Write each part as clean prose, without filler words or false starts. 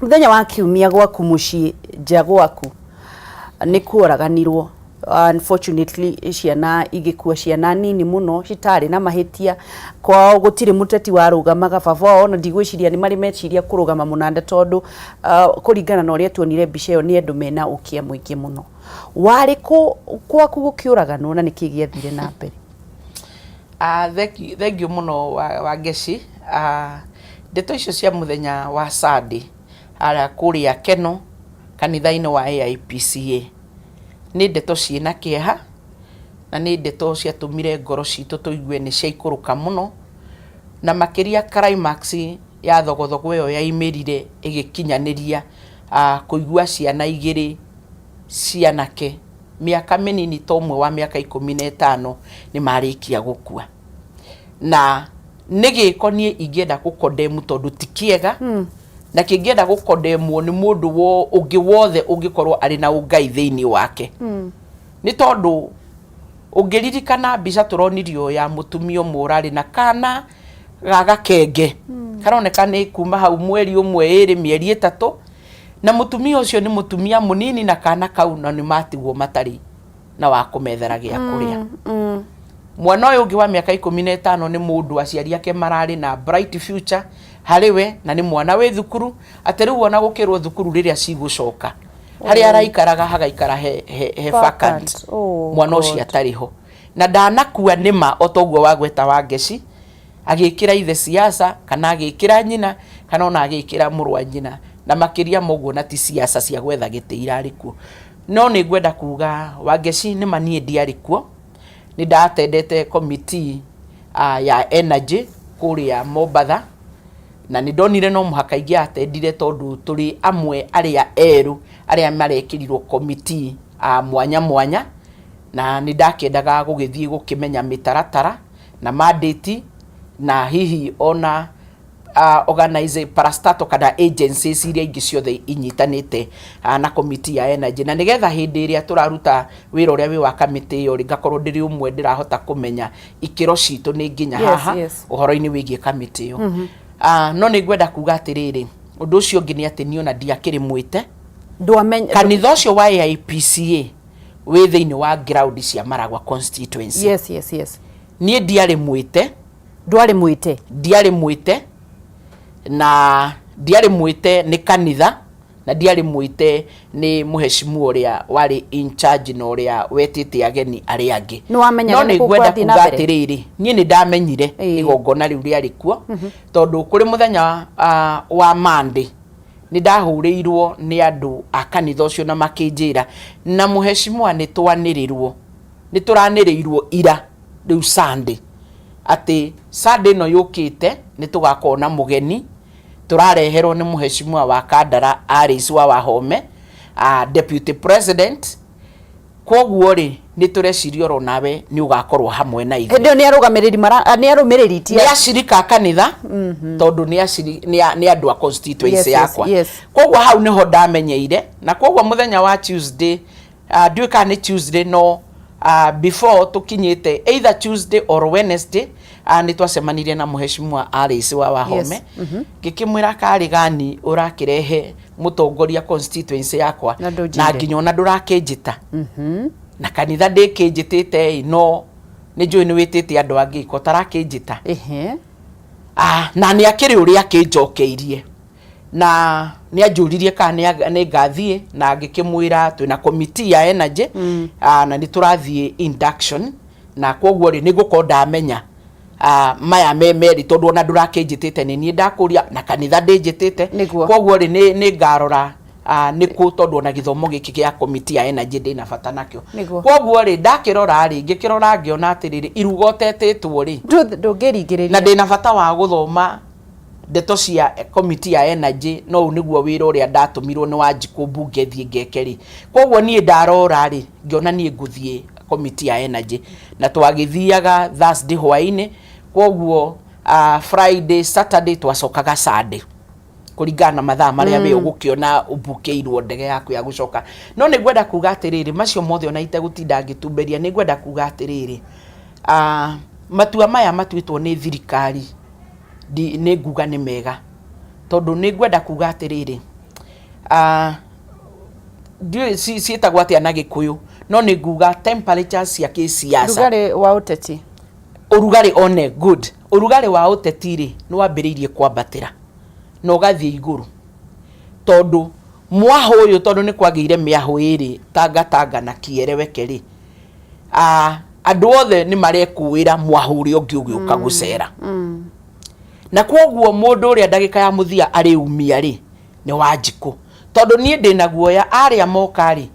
Mũthenya wa kiumia gwaku mũciĩ nja gwaku nĩ kuoraganirwo. Unfortunately ciana igĩkua, ciana nini mũno citarĩ na mahĩtia. Kwao gũtirĩ mũteti warũgamaga, baba wao ona ndigwĩciria nĩ marĩ meciria kũrũgama mũnanda tondũ kũringana na ũrĩa tuonire mbica ĩyo nĩ andũ mena ũkĩa mũingĩ mũno. Warĩ kũ gwaku gũkĩũraganwo na nĩkĩ gĩathire na mbere? Thengiũ mũno Wangeci. Ndeto icio cia mũthenya wa Sunday harĩa kũrĩa Kenol kanitha-inĩ wa AIPCA nĩ ndeto ciĩna kĩeha na nĩ ndeto ciatũmire ngoro citũ tũigue nĩ ciaikũrũka mũno, na makĩria climax ya thogothogo ĩyo yaumĩrire ĩgĩkinyanĩria kũigua ciana igĩrĩ cianake mĩaka mĩnini ta ũmwe wa mĩaka 15 nĩ marĩkia gũkua. Na nĩ gĩko niĩ ingĩenda gũ condemn tondũ ti kĩega, na kĩngĩenda gũ condemn nĩ mũndũ ũngĩ wothe ũngĩkorwo arĩ na ũngai thĩinĩ wake. Nĩ tondũ ũngĩririkana mbica tũronirio ya mũtumia ũmwe ũrarĩ na kana ga gakenge, karoneka nĩ kuma hau mweri ũmwe, ĩrĩ, mĩeri 3, na mũtumia ũcio nĩ mũtumia mũnini na kana kau na nĩ matigwo matarĩ na wa kũmethera gĩa kũrĩa. Mwana ũyũ ũngĩ wa mĩaka 15 nĩ mũndũ aciari ake mararĩ na bright future harĩ we, na nĩ mwana wĩ thukuru, atĩ rĩu ona gũkĩrwo thukuru rĩrĩa cigũcoka harĩa araikaraga hagaikara he vacant. Oh, mwana ũcio God. atarĩ ho na ndanakua nĩma o toguo wagweta Wangeci, agĩkĩra ithe siasa kana agĩkĩra nyina kana ona agĩkĩra mũrũ wa nyina, na makĩria ma ũguo na ti siasa cia gwetha gĩtĩ irarĩ kuo. No nĩ ngwenda kuga Wangeci nĩma niĩ ndiarĩ kuo, nĩ ndatendete committee ya energy kũrĩa Mombatha, na nĩ ndonire no mũhaka ingĩatendire tondũ tũrĩ amwe arĩa erũ arĩa marekĩrirwo committee mwanya mwanya, na nĩ ndakĩendaga gũgĩthiĩ gũkĩmenya mĩtaratara na mandate na hihi ona organize parastatal kana agencies iria ingĩ ciothe inyitanĩte na committee ya energy, na nĩgetha hĩndĩ ĩrĩa tũraruta wĩra ũrĩa wĩ wa kamĩtĩ ĩyo rĩ, ngakorwo ndĩrĩ ũmwe ndĩrahota kũmenya ikĩro citũ nĩ nginya haha ũhoro-inĩ wĩgiĩ kamĩtĩ ĩyo. No nĩ ngwenda kuga atĩrĩrĩ, ũndũ ũcio ũngĩ nĩ atĩ niĩ ona ndiakĩrĩ mwĩte. Ndwamenya Kanitha ũcio wa AIPCA wĩ thĩinĩ wa ground cia Maragwa constituency. Niĩ ndiarĩ mwĩte. Ndwarĩ mwĩte? Ndiarĩ mwĩte, na ndiarĩ mwĩte nĩ kanitha, na ndiarĩ mwĩte nĩ mũheshimu ũrĩa warĩ in charge na ũrĩa wetĩte ageni arĩa angĩ. Nĩ wamenyaga No nĩ nĩ ngwenda gũkwathiĩ na kuga mbere? atĩrĩrĩ, niĩ nĩ ndamenyire igongona rĩu rĩarĩ kuo, tondũ kũrĩ mũthenya wa Monday nĩ ndahũrĩirwo nĩ andũ a kanitha ũcio na makĩnjĩra na mũheshimiwa nĩ twanĩrĩrwo, nĩ tũranĩrĩirwo ira rĩu Sunday, atĩ Sunday ĩno yũkĩte nĩ tũgakorwo na mũgeni tũrareherwo nĩ mũheshimiwa wa Kandara Alice wa Wahome, deputy president. Kwoguo rĩ, nĩ tũreciria oro nawe nĩ ũgakorwo hamwe na ithuĩ. Hĩndĩ ĩyo nĩ arũgamĩrĩri mara nĩ arũmĩrĩri ti nĩ acirika a kanitha, tondũ nĩ andũ a constituency yakwa. Kwoguo hau nĩho ndamenyeire, na kwoguo mũthenya wa Tuesday, ndiũĩ kana nĩ Tuesday, no before tũkinyĩte either Tuesday or Wednesday, nĩ twacemanirie na mũheshimiwa Alice wa Wahome. Ngĩkĩmwĩra karĩ gani ũrakĩrehe mũtongoria constituency yakwa Na ndũnjĩre. Na nginya ona ndũrakĩnjĩta na kanitha ndĩkĩnjĩtĩte ĩ, no nĩ njũĩ nĩ wĩtĩte andũ angĩ ko tarakĩnjĩta. Na nĩ akĩrĩ ũrĩa akĩnjokeirie na nĩ anjũririe kana nĩ ngathiĩ, na ngĩkĩmwĩra twĩna committee ya energy, na nĩ tũrathiĩ induction, na kwoguo rĩ, nĩ ngũkorwo ndamenya maya me merĩ, tondũ ona ndũrakĩnjĩtĩte nĩ niĩ ndakũria na kanitha ndĩnjĩtĩte. Kwoguo rĩ, nĩ ngarora nĩ kũ, tondũ ona gĩthomo gĩkĩ gĩa committee ya energy ndĩna bata nakĩo. Kwoguo rĩ, ndakĩrora rĩ, ngĩkĩrora ngĩona atĩrĩrĩ, iruga ũtetĩtwo rĩ, Ndũngĩringĩrĩria. Na ndĩna bata wa gũthoma ndeto cia committee ya energy, no ũyũ nĩguo wĩra ũrĩa ndatũmirwo nĩ Wanjikũ mbunge thiĩ ngeke rĩ. Kwoguo niĩ ndarora rĩ, ngĩona niĩ ngũthiĩ committee ya energy, na twagĩthiaga Thursday hwaĩ-inĩ, kwoguo Friday, Saturday, twacokaga Sunday kũringana na mathaa marĩa we ũgũkĩona ũbukĩirwo ndege yaku ya gũcoka. No nĩ ngwenda kuga atĩrĩrĩ, macio mothe ona itegũtinda ngĩtumberia, nĩ ngwenda kuga atĩrĩrĩ, matua maya matuĩtwo nĩ thirikari nĩ nguga nĩ mega, tondũ nĩ ngwenda kuga atĩrĩrĩ, Ndiũĩ ciĩtagwo atĩa na Gĩkũyũ, no nĩ nguga temperatures cia kĩsiasa. Ũrugarĩ wa ũteti. Ũrugarĩ one good. Ũrugarĩ wa ũteti rĩ, nĩ wambĩrĩirie kwambatĩra na ũgathiĩ igũrũ, tondũ mwahũ ũyũ, tondũ nĩ kwagĩire mĩahũ ĩrĩ Tangatanga na Kiereweke rĩ, andũ othe nĩ marekũĩra mwahũ ũrĩa ũngĩ ũgĩũka gũcera. Na kwoguo mũndũ ũrĩa ndagĩka ya mũthia arĩumia rĩ, nĩ Wanjikũ. Tondũ niĩ ndĩna guoya arĩa moka rĩ,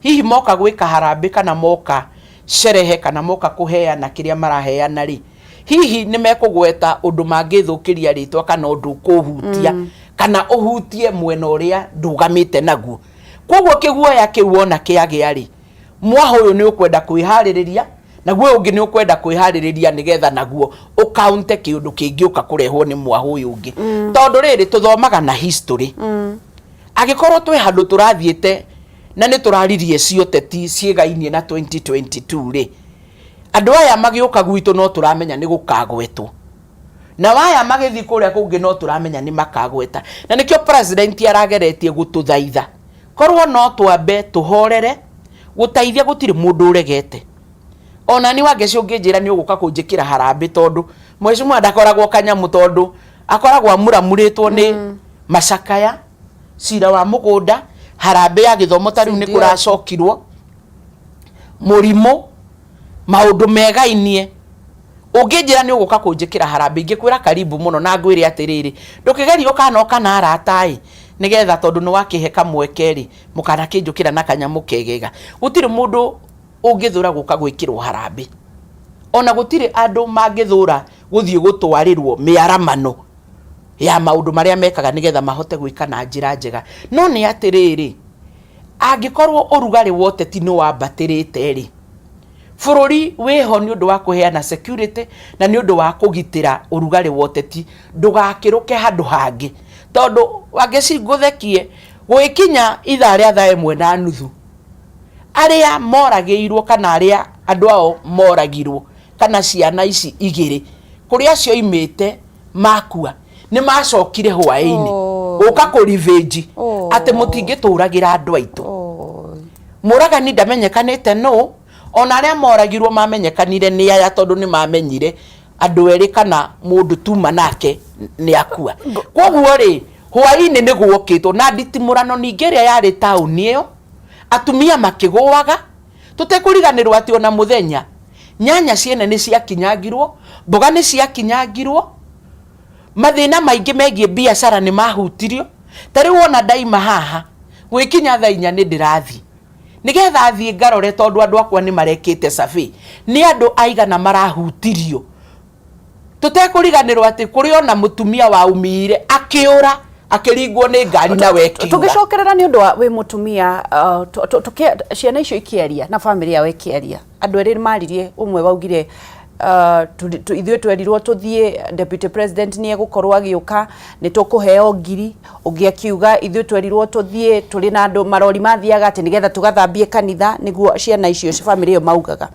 hihi moka gwĩka harambĩ kana moka sherehe kana moka kũheana kĩrĩa maraheana rĩ, hihi nĩ mekũgweta ũndũ mangĩthũkĩria rĩtwa kana ũndũ ũkũhutia kana ũhutie mwena ũrĩa ndũgamĩte naguo. Kwoguo kĩguoya kĩu wona kĩagĩa rĩ, mwahũ ũyũ nĩ ũkwenda kwĩharĩrĩria, naguo ũyũ ũngĩ nĩ ũkwenda kwĩharĩrĩria nĩgetha naguo ũkaunte kĩũndũ kĩngĩũka kũrehwo nĩ mwahũ ũyũ ũngĩ. Tondũ rĩrĩ, tũthomaga na history. Angĩkorwo twĩ handũ tũrathiĩte na nĩ tũraririe cioteti ciĩgainie na 2022 rĩ, andũ aya magĩũka gwitũ no tũramenya nĩ gũkagwetwo. Na aya magĩthiĩ kũrĩa kũngĩ no tũramenya nĩ makagweta. Na nĩkĩo president arageretie gũtũthaitha. Korwo no twambe tũhorere, gũteithia gũtirĩ mũndũ ũregete. Ona niĩ Wangeci ũngĩnjĩra nĩ ũgũka kũnjĩkĩra harambĩ tondũ mheshimiwa ndakoragwo kanyamũ tondũ akoragwo amuramurĩtwo nĩ macakaya, cira wa mũgũnda, harambĩ ya gĩthomo ta rĩu nĩ kũracokirwo, mũrimũ, maũndũ megainie. Ũngĩnjĩra nĩ ũgũka kũnjĩkĩra harambĩ ingĩkwĩra karibu mũno na ngwĩre atĩrĩrĩ, ndũkĩgerie ũkanoka na arata ĩ, nĩgetha tondũ nĩ wakĩhe kamweke rĩ, mũkanakĩnjũkĩra na kanyamũ kegega. Gũtirĩ mũndũ ũngĩthũra gũka gwĩkĩrwo harambĩ. Ona gũtirĩ andũ mangĩthũra gũthiĩ gũtwarĩrwo mĩaramano ya maũndũ marĩa mekaga nĩgetha mahote gwĩka na njĩra njega. No nĩ atĩrĩrĩ, angĩkorwo ũrugarĩ wa ũteti nĩ wambatĩrĩte rĩ, bũrũri wĩho nĩ ũndũ wa kũheana security na nĩ ũndũ wa kũgitĩra ũrugarĩ wa ũteti ndũgakĩrũke handũ hangĩ. Tondũ Wangeci ngũthekie, gũgĩkinya ithaa rĩa thaa ĩmwe na nuthu, arĩa moragĩirwo kana arĩa andũ ao moragirwo kana ciana ici igĩrĩ kũrĩa cioimĩte makua nĩ macokire hwaĩ-inĩ gũka kũ revenge atĩ mũtingĩtũragĩra andũ aitũ. Mũragani ndamenyekanĩte nũ, ona arĩa moragirwo mamenyekanire nĩ aya tondũ nĩ mamenyire andũ erĩ kana mũndũ tuma nake nĩ akua. Koguo rĩ, hwaĩ-inĩ nĩ gwokĩtwo na nditimũrano ningĩ ĩrĩa yarĩ taũni ĩyo, atumia makĩgũaga, tũtekũriganĩrwo atĩ ona mũthenya nyanya ciene nĩ ciakinyangirwo, mboga nĩ ciakinyangirwo, mathĩna maingĩ megiĩ biacara nĩ mahutirio. Ta rĩu wona ndaima haha, gwĩkinya thaa inya nĩ ndĩrathiĩ nĩgetha thiĩ ngarore tondũ andũ akwa nĩ marekĩte survey nĩ andũ aigana marahutirio. Tũtekũriganĩrwo atĩ kũrĩ ona mũtumia waumire akĩũra akĩringwo nĩ ngari na wekiuga. Tũgĩcokerera nĩ ũndũ wa wĩ mũtumia, ciana icio ikĩaria na bamĩrĩ yao ĩkĩaria, andũ erĩ maririe, ũmwe waugire ithuĩ twerirwo tũthiĩ, deputy president nĩ egũkorwo agĩũka, nĩ tũkũheo ngiri. Ũngĩ akiuga ithuĩ twerirwo tũthiĩ tũrĩ na andũ marori mathiaga atĩ nĩgetha tũgathambie kanitha nĩguo ciana icio bamĩrĩ ĩyo maugaga.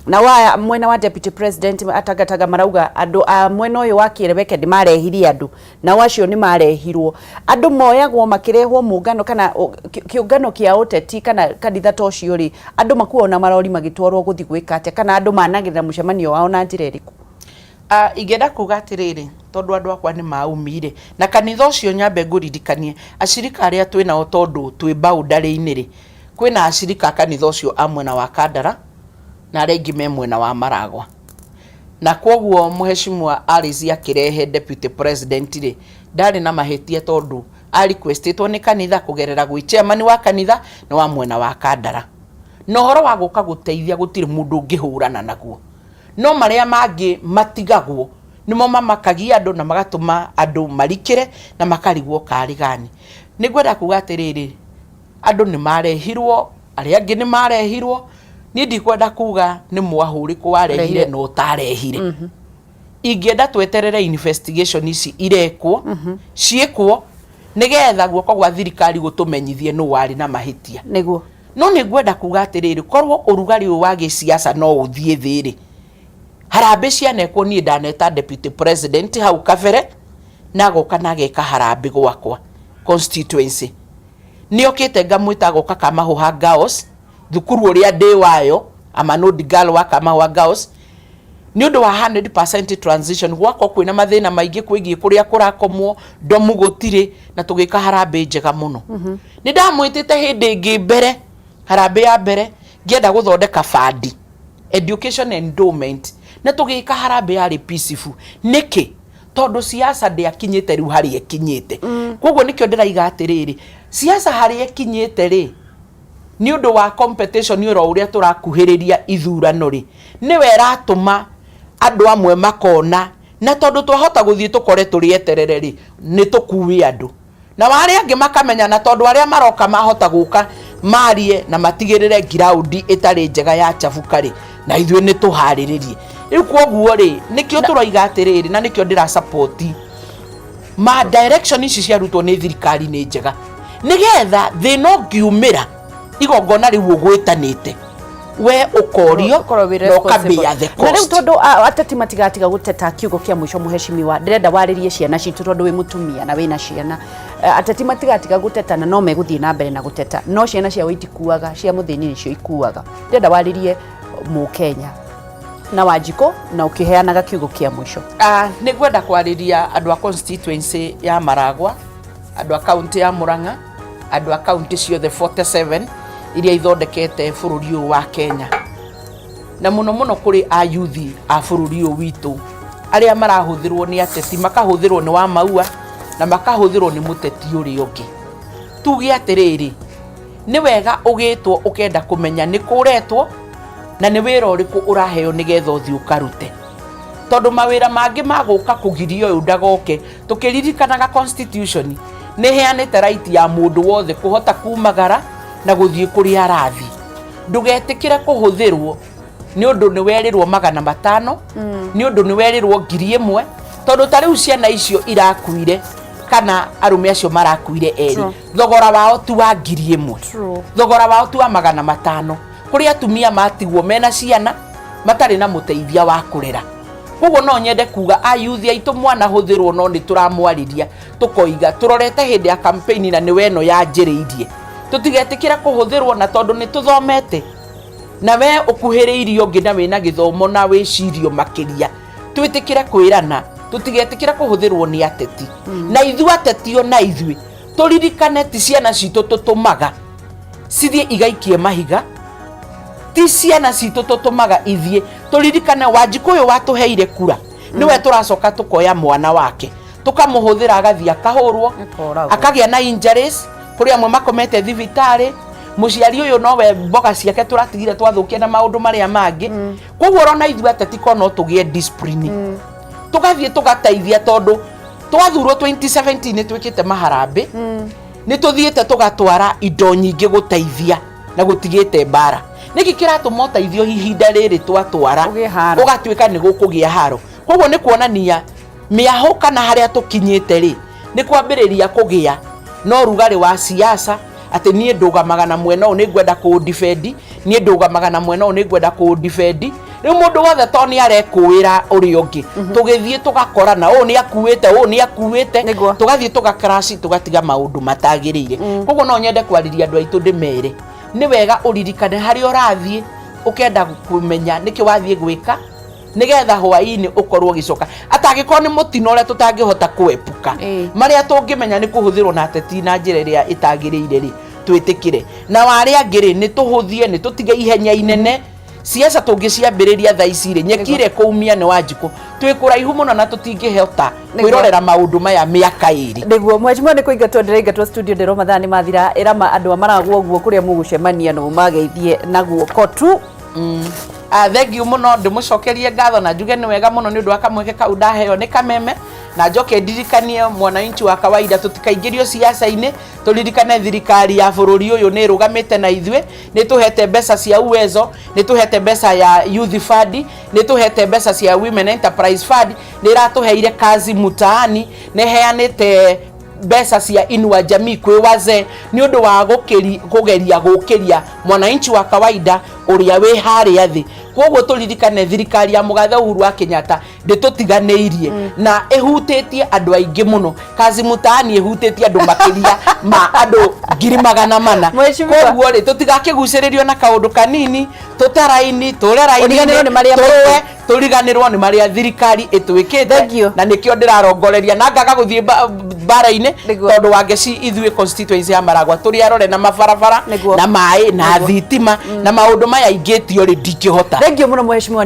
Na wa mwena wa deputy president atangatanga marauga andũ a mwena ũyũ wa Kĩereweke nĩ marehire andũ, nao acio nĩ marehirwo. Andũ moyagwo makĩrehwo mũngano kana kĩũngano kĩa ũteti kana kanitha ta ũcio rĩ, andũ makuagwo na marori magĩtwarwo gũthiĩ gwĩka atĩa kana andũ managĩrĩra mũcemanio wao na njĩra ĩrĩkũ? Ingĩenda kuga atĩrĩrĩ, tondũ andũ akwa nĩ maumire na kanitha ũcio, nyambe ngũririkanie acirika arĩa twĩ nao tondũ twĩ boundary-inĩ rĩ, kwĩna acirika a kanitha ũcio a mwena wa Kandara na arĩa angĩ me mwena wa Maragwa. Na kwoguo Mheshimiwa Alice akĩrehe deputy president rĩ, ndarĩ na mahĩtia tondũ a requestĩtwo nĩ kanitha kũgerera gwĩ chairman wa kanitha nĩ wa mwena wa Kandara. Na ũhoro wa gũka gũteithia gũtirĩ mũndũ ũngĩhũrana naguo. No marĩa mangĩ matigagwo nĩmo mamakagia andũ na magatũma andũ marikĩre na makarigwo karĩ gani. Nĩ ngwenda kuga atĩrĩrĩ, andũ nĩ marehirwo, arĩa angĩ nĩ marehirwo, niĩ ndikwenda kuga nĩ mwahũ ũrĩkũ warehire na ũtarehire. Ingĩenda tweterere investigation ici irekwo, ciĩkwo, nĩgetha guoko gwa thirikari gũtũmenyithie nũ warĩ na mahĩtia. Nĩguo. No nĩ ngwenda kuga atĩrĩrĩ, korwo ũrugarĩ ũyũ wa gĩciaca no ũthiĩ thĩ rĩ, harambĩ cianekwo, niĩ ndaneta deputy president hau kabere na agoka na ageka harambĩ gwakwa constituency. Nĩ okĩte ngamwĩta agoka Kamahũha Girls, thukuru ũrĩa ndĩ wayo, I'm an old girl wa Kamahũha Girls, nĩ ũndũ wa 100% transition. Gwakorwo kwĩna mathĩna maingĩ kwĩgiĩ kũrĩa kũrakomwo, ndomu gũtirĩ, na tũgĩka harambĩ njega mũno. Nĩ ndamwĩtĩte hĩndĩ ĩngĩ mbere, harambĩ ya mbere ngĩenda gũthondeka bandi education endowment, na tũgĩka harambĩ yarĩ peaceful. Nĩkĩ? Tondũ siasa ndĩakinyĩte rĩu harĩa ĩkinyĩte. Koguo nĩkĩo ndĩraiga atĩrĩrĩ, siasa harĩa ĩkinyĩte rĩ, nĩ ũndũ wa competition oro ũrĩa tũrakuhĩrĩria ithurano rĩ, nĩwe ĩratũma andũ amwe makona, na tondũ twahota gũthiĩ tũkore tũrĩ eterere rĩ, nĩ tũkue andũ na arĩa angĩ makamenya, na tondũ arĩa maroka mahota gũka marie na matigĩrĩre ngiraundi ĩtarĩ njega ya chabuka rĩ, na ithuĩ nĩ tũharĩrĩrie rĩu. Koguo rĩ, nĩkĩo tũroiga atĩrĩrĩ, na nĩkĩo ndĩra support ma direction ici ciarutwo nĩ thirikari nĩ njega, nĩgetha thĩna ũngiumĩra igongona rĩu ũgwĩtanĩte we ũkorio Ũkorwo wĩ na responsible. ũkabĩa the Na rĩu cost. tondũ ateti matigatiga gũteta, kiugo kĩa mũico, mũhecimiwa, ndĩrenda warĩrie ciana citũ, tondũ wĩ mũtumia na wĩna ciana. Ateti matigatiga gũteta na no megũthiĩ na mbere na gũteta, no ciana ciao itikuaga, cia mũthĩni nĩcio ikuaga. Ndĩrenda warĩrie mũkenya na Wanjikũ na ũkĩheanaga kiugo kĩa mũico. Nĩ ngwenda kwarĩria andũ a constituency ya Maragwa, andũ a kaunti ya Murang'a, andũ a kaunti ciothe 47 iria ithondekete bũrũri ũyũ wa Kenya, na mũno mũno kũrĩ ayuthi a bũrũri ũyũ witũ arĩa marahũthĩrwo nĩ ateti, makahũthĩrwo nĩ Wamaua na makahũthĩrwo nĩ mũteti ũrĩa ũngĩ. Tuge atĩrĩrĩ, nĩ wega ũgĩtwo ũkenda kũmenya nĩ kũretwo na nĩ wĩra ũrĩkũ ũraheo nĩgetha ũthiĩ ũkarute, tondũ mawĩra mangĩ magũka kũgiria ũyũ ndagoke. Tũkĩririkanaga constitution nĩ ĩheanĩte right ya mũndũ wothe kũhota kumagara na gũthiĩ kũrĩa arathiĩ. Ndũgetĩkĩre kũhũthĩrwo nĩ ũndũ nĩ werĩrwo 500, nĩ ũndũ nĩ werĩrwo 1000, tondũ ta rĩu ciana icio irakuire kana arũme acio marakuire erĩ, thogora wao ti wa 1000. Thogora wao ti wa 500. Kũrĩ atumia matigwo mena ciana matarĩ na mũteithia wa kũrera. Koguo no nyende kuga ayuthi aitũ mwanahũthĩrwo, no nĩ tũramwarĩria tũkoiga tũrorete hĩndĩ ya campaign na nĩwe ĩno yanjĩrĩirie, tũtigetĩkĩre kũhũthĩrwo, na tondũ nĩ tũthomete na we ũkuhĩrĩirie ũngĩ na wĩna gĩthomo na wĩcirio makĩria, twĩtĩkĩre kwĩrana tũtigetĩkĩre kũhũthĩrwo nĩ ateti. Na ithuĩ ateti ona ithuĩ tũririkane ti ciana citũ tũtũmaga cithiĩ igaikie mahiga, ti ciana citũ tũtũmaga ithiĩ. Tũririkane Wanjikũ ũyũ watũheire kura nĩwe tũracoka tũkoya mwana wake tũkamũhũthĩra, agathiĩ akahũrwo, Akoragwo. Akagĩa na injuries, kũrĩ amwe makomete thibitarĩ. Mũciari ũyũ nowe mboga ciake tũratigire twathũkia na maũndũ marĩa mangĩ. Koguo ũrona ithuĩ ateti ko no tũgĩe discipline, tũgathiĩ tũgateithia, tondũ twathurwo 2017 nĩ twĩkĩte maharambĩ, nĩ tũthiĩte tũgatwara indo nyingĩ gũteithia na gũtigĩte mbara. Nĩkĩ kĩratũma ũteithio ihinda rĩrĩ twatwara Ũgĩe haro? Ũgatuĩka nĩ gũkũgĩa haro. Koguo nĩ kuonania mĩahũ kana harĩa tũkinyĩte rĩ, nĩ kwambĩrĩria kũgĩa na ũrugarĩ wa siasa, atĩ niĩ ndũgamaga na mwena ũyũ nĩ ngwenda kũũdefend, niĩ ndũgamaga na mwena ũyũ nĩ ngwenda kũũdefend. Rĩu mũndũ wothe to nĩ arekũĩra ũrĩa ũngĩ, tũgĩthiĩ tũgakorana, ũyũ nĩ akuĩte, ũyũ nĩ akuĩte, tũgathiĩ tũgacrash, tũgatiga maũndũ matagĩrĩire. Koguo no nyende kwarĩria andũ aitũ ndĩmere nĩ wega ũririkane harĩa ũrathiĩ, ũkenda kũmenya nĩkĩ wathiĩ gwĩka, nĩgetha hwaĩ-inĩ ũkorwo ũgĩcoka atangĩkorwo nĩ mũtino ũrĩa tũtangĩhota kũepuka. Marĩa tũngĩmenya nĩ kũhũthĩrwo na ateti na njĩra ĩrĩa ĩtagĩrĩire rĩ, twĩtĩkĩre na warĩa angĩ rĩ, nĩ tũhũthie, nĩ tũtige ihenya inene. Ciaca tũngĩciambĩrĩria thaa ici rĩ, nyeki ĩrĩa ĩkũumia nĩ Wanjikũ twĩ kũraihu mũno na tũtingĩhota kwĩrorera maũndũ maya mĩaka 2. Nĩguo, mheshimiwa, nĩ kũingatwo ndĩraingatwo studio, ndĩrwo mathaa nĩ mathira. Ĩrama andũ a Maragwo ũguo kũrĩa mũgũcemania no mageithie na guoko tu. Thank you mũno, ndĩmũcokerie ngatho na njuge nĩ wega mũno nĩ ũndũ wa kamweke kau ndaheo nĩ Kameme, na njoke ndirikanie mwananchi wa kawaida tũtikaingĩrio siasa-inĩ. Tũririkane thirikari ya bũrũri ũyũ nĩ ĩrũgamĩte na ithuĩ, nĩ tũhete mbeca cia Uwezo, nĩ tũhete mbeca ya Youth Fund, nĩ tũhete mbeca cia Women Enterprise Fund, nĩ ĩratũheire Kazi Mtaani, nĩ ĩheanĩte mbeca cia Inua Jamii kwĩ wazee, nĩ ũndũ wa kũgeria gũkĩria mwananchi wa kawaida ũrĩa wĩ harĩa thĩ. Koguo tũririkane thirikari ya mũgathe Uhuru wa Kenyatta Ndĩtũtiganĩirie na ĩhutĩtie andũ aingĩ mũno. Kazi Mtaani ĩhutĩtie andũ makĩria ma andũ 400,000. Mheshimiwa. Koguo rĩ, tũtigakĩgucĩrĩrio na kaũndũ kanini, tũtaraini tũre raini. Ũriganĩrwo nĩ marĩa tũrũe, tũriganĩrwo nĩ marĩa thirikari ĩtwĩkĩte. Thank you. Na nĩkĩo ndĩrarongoreria na ngaga gũthiĩ mbara-inĩ. Nĩguo. Tondũ Wangeci, ithuĩ constituency ya Maragwa tũrĩ arore na mabarabara Nĩguo. na maĩ na thitima na maũndũ maya ingĩtio rĩ, ndingĩhota. Thank you mũno, mheshimiwa.